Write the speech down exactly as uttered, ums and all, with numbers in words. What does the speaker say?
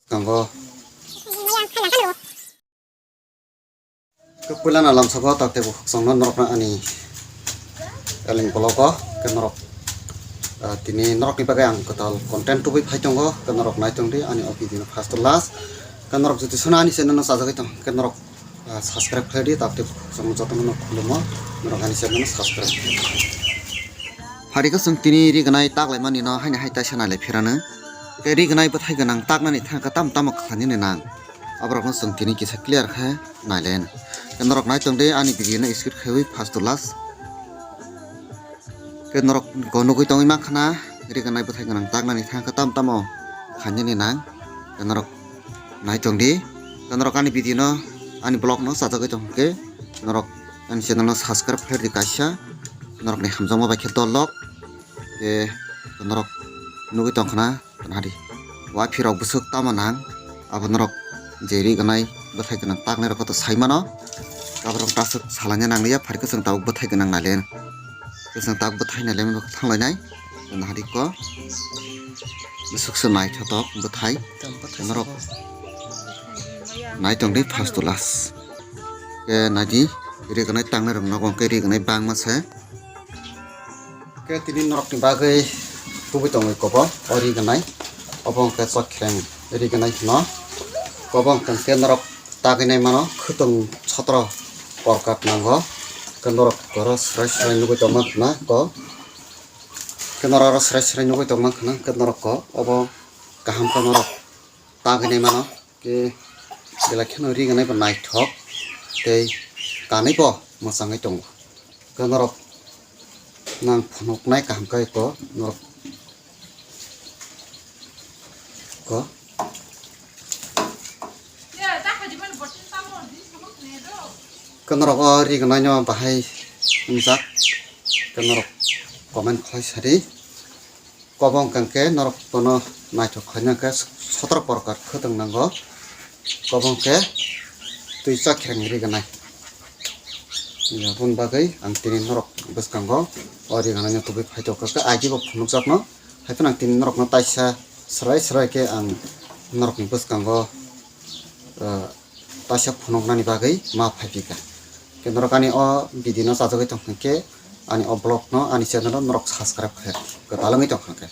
Tongo. Khe puilano lamsao tak teibo khokchangno norokno ani eleng vlog o khe norok, ah, tini norokni bagwi ang kwtal content tubui phai tongo, khe norok nai tongdi ani o video no first to last. Khe norok jodi sono ani channel no chajagwi tong khe norok, ah, subscribe khlai di, tak teibo khokchangno jotono khulumo, norok ani channel no subscribe khlai di. Phari khe chwng tini rignai tak laimani no haino hai taisa nailai phirano. Khe rignai bwthai gwnang taknani thangkhe tamo tamo khlainani nang. Aborokno chwng tini kisa clear khe nailaino. Khe norok nai tongdi ani video no skip khaiwi first to last. Khe norok ko nugwi tongwi mankha na, rignai bwthai gwnang taknani thangkhe tamo tamo khlainani nang. Khe norok nai tongdi. Khe norok ani video no, ani vlog no chajagwi tongkhe norok ani channel no subscribe khlai di kaisa. Norokni hamjakma bai khe dolok. Khe norok nugwi tongkha na. Nadi, waphirok bwswk tamo nang, abo norok je rignai bwthai gwnang taknai rok to sai mano, aborok taswk salaina nangliya, phari khe chwng tabuk bwthai gwnang naile, khe chwng tabuk bwthai naile thanglainai, nadi ko bwswk se naithotok bwthai, norok nai tongdi first to last, khe nadi rignai tangnai rok nogo khe rignai bangma se. Khe tini norokni bagwi tubui tongwi kobo o rignai. Obo hwnkhe chokhreng rignai hino. Kobo hwnkhe norok tagwi nai mano, khwtwng sotro porkat nango. Khe norok oro swrai swrai nugwi tongma khna ko. Khe norok oro swrai swrai nugwi tongma khna khe norok ko obo kaham khe norok tagwi nai mano. Khe belai kheno rignai bo naithok tei kanwi bo mwchangwi tongo. Khe norok nang phunuknai kaham khe ko norok ko. Khe norok o rignaino bahai wngjak khe norok comment khlai sadi. Kobong kang khe norok bono naithok khlaina khe sotro porkar khwtwng nango. Kobong khe twi chakhreng rignai. Aboni bagwi ang tini norok bwskango o rignai no tubui phaitokha khe agi bo phunukjakno. Haiphano ang tini norokno taisa swrai swrai khe ang norokni bwskango, ah, taisa phunuknani bagwi ma phaiphikha. Khe norok ani o video no chajagwi tongkha khe ani o vlog no ani channel o norok subscribe khe kwtal wngwi tongkha khe.